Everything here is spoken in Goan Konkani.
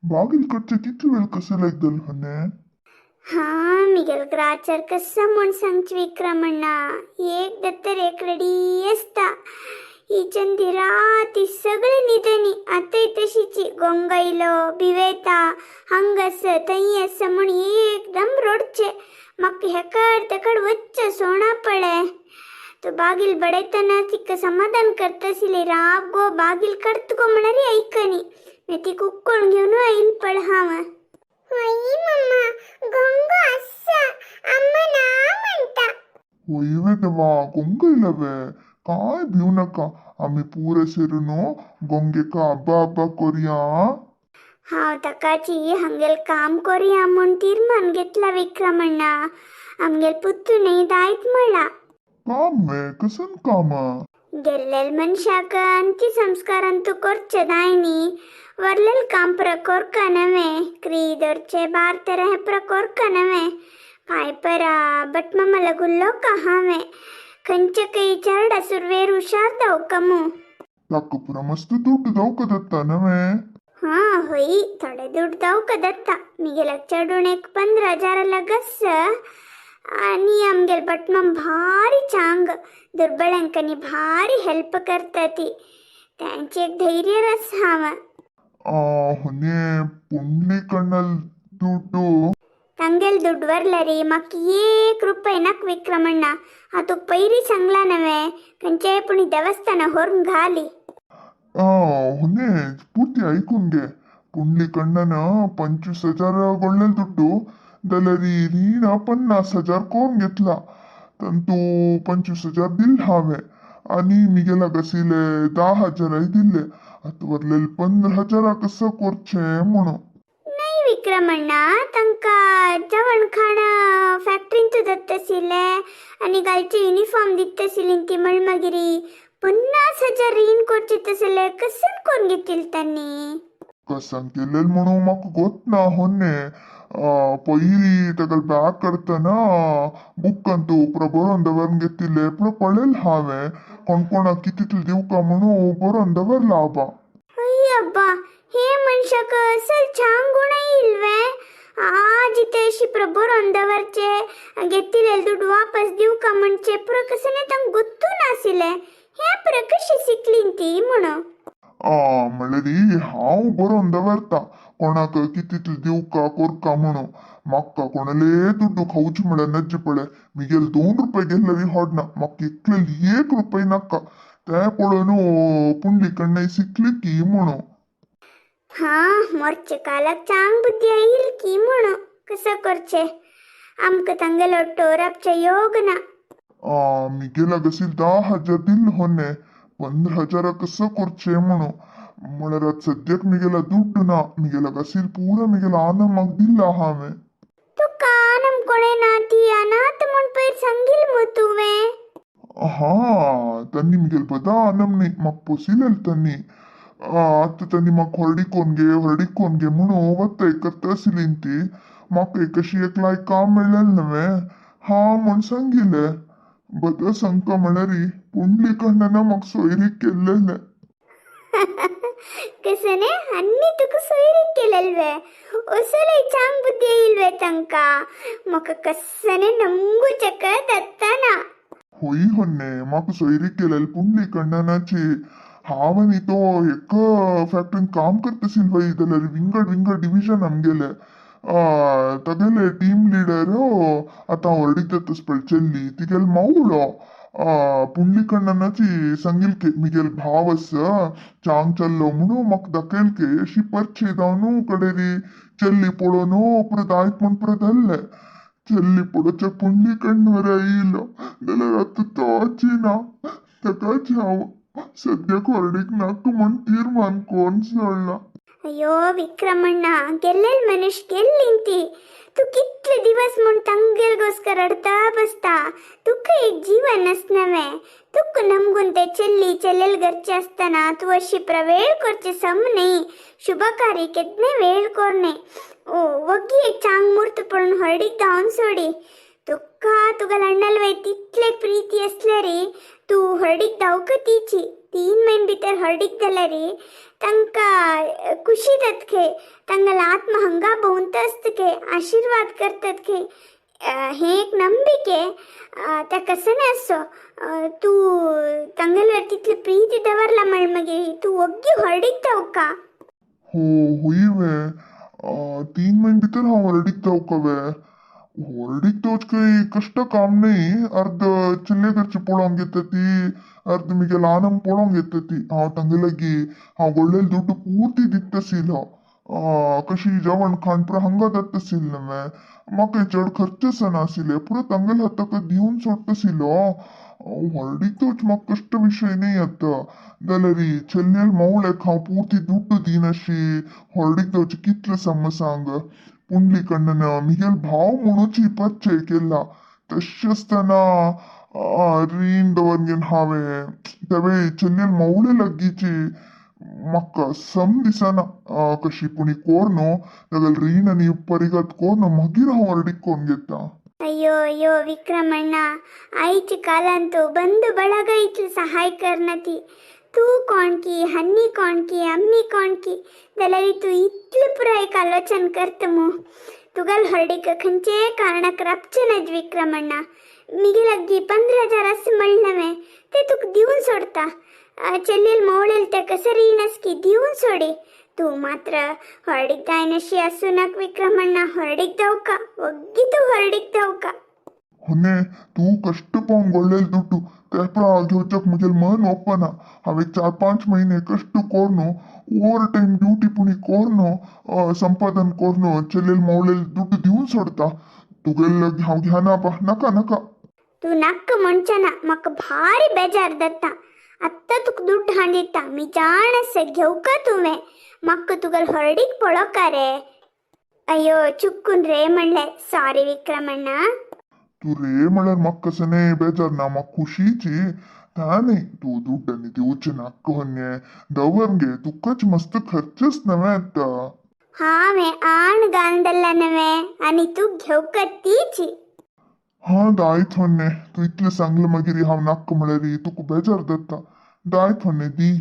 बागील कडचे कितले वेळ कसं लागदल हने? हा, मिगेल ग्राचार कसं म्हूण सांगचे विक्रमण्णा, एक दत्तर एक रेडी असता. ही चंदी राती सगळे न्हिदनी. आतांय तशीची. गोंग आयलो, भिवेता, हांग आसा थंय आसा म्हूण एकदम रडचे. म्हाका हेकड तेकड वच्चें सोणा पळे. तूं बागील बडयतना तिका समाधान करताशिल्ली. राब गो, बागील कडत गो म्हळ्यार आयकनी. मागीर तिका उक्कोण घेवन आयल पळ हांव. होय मम्मा, गोंगो आसा, अम्मा ना म्हणटा. होय देवा, गोंगयलवे? काय भिवू नका, आमी पुरा सेरून गोंगेका अब्बा अब्बा कोरया. हांव ताकाची हांगेल काम कोरया म्हूण तीर्मान घेतला विक्रमण्णा. आमगेल पुत्तूनय दायत म्हळा. काम वे? कसन काम? गेल्लेल मनशाक अंत्यसंस्कारांतू करचे दाय न्ही, वरलेल काम पुरा कोरका नव्हे. क्री दवरचे बार तर हें पुरा कोरका नव्हे. पांय परा बटमामा गुल्लोका हांवें. खंयचे खंय चरडा सुरवेर हुशार दावका मू. ताका पुरा मस्त दुड्ड दावका दत्ता नव्हे? हां, होय, थोडे दुड्ड दावका दत्ता. मिगेल्याक चेडूण एक 15,000 लागस. आनी आमगेल भटमाम भारी चांग, दुर्बळांकांनी भारी हेल्प करता ती. तांचे एक धैर्य रस हांव. ಹೊನ್ನೆ, ಪುಂಡ್ಲಿ ಕಣ್ಣಲ್ ದುಡ್ಡು? तांगेल दुड्ड वरला रे, म्हाका एक रुपय नाका विक्रमण्णा. हांव तुका पयलीं सांगलां नव्हे, खंयच्याय पूण देवस्थाना व्हरून घाली. ಹೊನ್ನೆ, ಪೂರ್ತಿ ಐಕುನ್ ಗೆ. ಪುಂಡ್ಲಿ ಕಣ್ಣನ 25,000 ಗೊಳ್ಳೆಲ್ ದುಡ್ಡು दलरी रीण 50,000 कोण घेतला, तंतू 25,000 दिल हांवें आनी मिगेला कसिले 10,000 दिले. आतां वरलेले 15,000 कसं करचें म्हणून. न्हय विक्रमण्णा, तांकां जेवण खाण फॅक्टरींतू दत्ताशिल्लें आनी घालचे युनिफॉर्म दित्ताशिल्ली ती. म्हण मागीर 50,000 रीण करचे तसले कसन कोण घेतील तांणी? कसन केलेल म्हणून म्हाका गोत ना होन्ने. पयली ताका बॅग करतना बुक अंतू पुरो बरोवन दवरून घेतिल्ले पुरो पळयल हांवें. कोण कोणाक कितले दिवका म्हणून बरोवन दवरला आबा. अय्यब्बा, हे मनशाक असल छान गुण इल्वे. आज इथे अशी पुरो बरोवन दवरचे, घेतिल्ले दुड्ड वापस दिवका म्हणचे पुरो कसं तांकां गोत्तू नाशिल्लें. हें पुरो कशी शिकली ती म्हणून. म्हणल्यार हांव बरोवन दवरता कोणाक कितले दिवका कोरका म्हणून. म्हाका कोणाले दुड्डू खावचे म्हळ्यार नज्ज पळय. मिगेल 2 रुपये गेल्ले होडना. म्हाका एकले 1 रुपये नाका. ते पळोवन पुंडली कडन शिकले की म्हणून. हा, मोरचे कालाक चांग बुद्धी येईल की म्हणून. कसं करचे, आमकां तांगेलो टोरापचे योग ना. मिगेला कशी 10,000 दिल होने, 15,000 कसं करचे म्हणून. म्हळ्यार आतां सद्याक मिगेला दुड्ड ना. मिगेला कसील पुरा मिगेला आनमाक दिला हांवें. तुका आनम कोणे ना, ती अनाथ म्हूण पयर सांगील मु तुवें. हा, त्यांनी मिगेल बदा आनम न्ही, म्हाका पोसिलेल त्यांनी. आतां त्यांनी म्हाका हळडीकोन घे, हळडीकोन घे म्हणून वत्ताय करता आशिल्ली ती. म्हाका एक अशी एक लायक काम मेळ्ळेलें नव्हे, हा म्हूण सांगिल्लें. बद सांगता म्हळ्यार पुंडली कडल्यान म्हाका सोयरीक केल्लेलें. कसने अन्नी तुका सोयरीक केलेलवे? असले चांग बुद्धी येईल तांका. म्हाका कसने नमगूचक दत्ताना. होय होन्ने, म्हाका सोयरीक केलेले पुंडली कडल्यानाची. हांव आनी तो एक फॅक्टरीन काम करता वय, जाल्यार विंगड विंगड डिविजन आमगेले. तागेले टीम लिडर आतां व्हडीक जाता पळय चेल्ली, तिगेलो मावळो. पुंडली कण्णनाची सांगील के मिगेल भाव आसा, चांग चल्लो म्हणून म्हाका दाखयल के. अशी परिचय जावन कडेरी चेल्ली पळोवन परत आयत म्हूण परत धरले. चेल्ली पळोवच्या पुंडली कण्ण वरे येयलो जाल्यार आतां तोच ना. ताकाच हांव सद्याक व्हडीक नाका म्हूण तीर्मान कोण सोडला. अय्यो विक्रमण्ण, गेल्लेल मनुष्य गेल्लीं ती. तूं कितले दिवस म्हूण तांगेलगोस्कर रडता बसता? तुका एक जीवन आसनवें? तुका नमगून ते चेल्ली चेल्लेल घरचे आसतना तूं अशी प्रवेळ करचे सम न्ही. शुभ कार्य केदने वेळ कोरने. ओ वग्गी एक चांग मूर्त पळोवन हळडीक धांवन सोडी. तुका तुका लंडल वय तितले प्रीती असले रे. तूं हळडीक धांवक तिची 3 म्हयने भितर हळडीक जाल्यार तांकां खुशी जाता खे, तांगेलो आत्मा हांगा भोंवता आसता खे, आशिर्वाद करतात खे. हें एक नंबिके. त्या कसं आसो तूं तांगेल्यार तितली प्रीती दवरला म्हण मागीर तूं वग्गी हळडीक धांवका. हो हुई वे. 3 महिने भितर हांव व्हरडीक धांवका वे? व्हरडीक धांवच काही कश्ट काम न्ही. अर्द चेल्ले घरची पळोवंक येता ती, अर्द मिगेल आनम पळोवंक येता ती. हांव तांगे लागीं हांव व्हडलें दुड्डू पुर्ती दिता. कशी जेवण खाण पुरो हांगा जाता आशिल्लें न्हय. म्हाका चड खर्च नाशिल्ले, पुरो तांगेले हाताक दिवन सोडटा. व्हरडीक धांवच म्हाका कश्ट विशय न्ही आतां. जाल्यार चेल्लेल मोवळेक हांव पुर्ती दुड्डू दिनाशी व्हरडीक धांवचें कितलें सम सांग. पुंडली कण्णन मिगेल भाव म्हणूची परिचय केला. तशें आसतना रीण दवर घेवन हांवें तेवे चेल्लेल मोवळे लागींची म्हाका सम दिसना. कशी पुणी कोर न्हू तागेलें रीण आनी परिगत कोर न्हू, मागीर हांव व्हरडीक कोन्न घेता. ಅಯ್ಯೋ ಅಯ್ಯೋ ವಿಕ್ರಮಣ್ಣ, आयच्या कालांत बंधू ಬಳಗ इतले सहाय करना ती. तूं कोणकी, हन्नी कोणकी, अम्मी कोणकी, जाल्यार तूं इतलें पुराय एक आलोचन करता मू. तुगेल हळडीक खंयचेय कारणाक राबचें नात विक्रमण्णा. मिगे लागीं 15,000 आसा म्हणलें, ते तुका दिवन सोडता. चेल्लेल मोवळेल तेका रीण आसकी दिवन सोडी. तूं मात्र हळडीक जायनाशी आसूं नाका विक्रमण्णा. हळडीक धांवका, वग्गी तूं हळडीक धांवका. होने, तूं कश्ट पावन गोडलेले दुड्डू तेपरा घेवच्याक म्हगेलें मन ओपना. हांवें 4-5 म्हयने कश्ट कोरून, ओवर टायम ड्युटी पुणी कोरून, संपादन कोरून चेल्लेल मोवळेल दुड्डू दिवन सोडता. तुगेले लागीं हांव घेना पा, नाका नाका. तूं नाक्क म्हणचना, म्हाका भारी बेजार जाता. आत्तां तुका दुड्ड हाडून दिता, मी जाण आसा घेवका तुवें. म्हाका तुगेल हळडीक पळोवका रे. अय्यो, चुकून रे म्हणलें, सॉरी विक्रमण्णा. तूं रे म्हळ्यार म्हाका कसलें बेजार ना, म्हाका खुशीची. ताणे तूं दुड्ड आनी दिवचें नाका होन्ये, दवर गे, तुकाच मस्त खर्चच नव्हे आतां. हांवें आण घालून दल्ला नव्हे आनी तूं घेवका तीची. हा, दायत होन्ने, तूं इतलें सांगलें मागीर हांव नाका म्हळ्यार तुका बेजार जाता. दायत होन्ने, दी.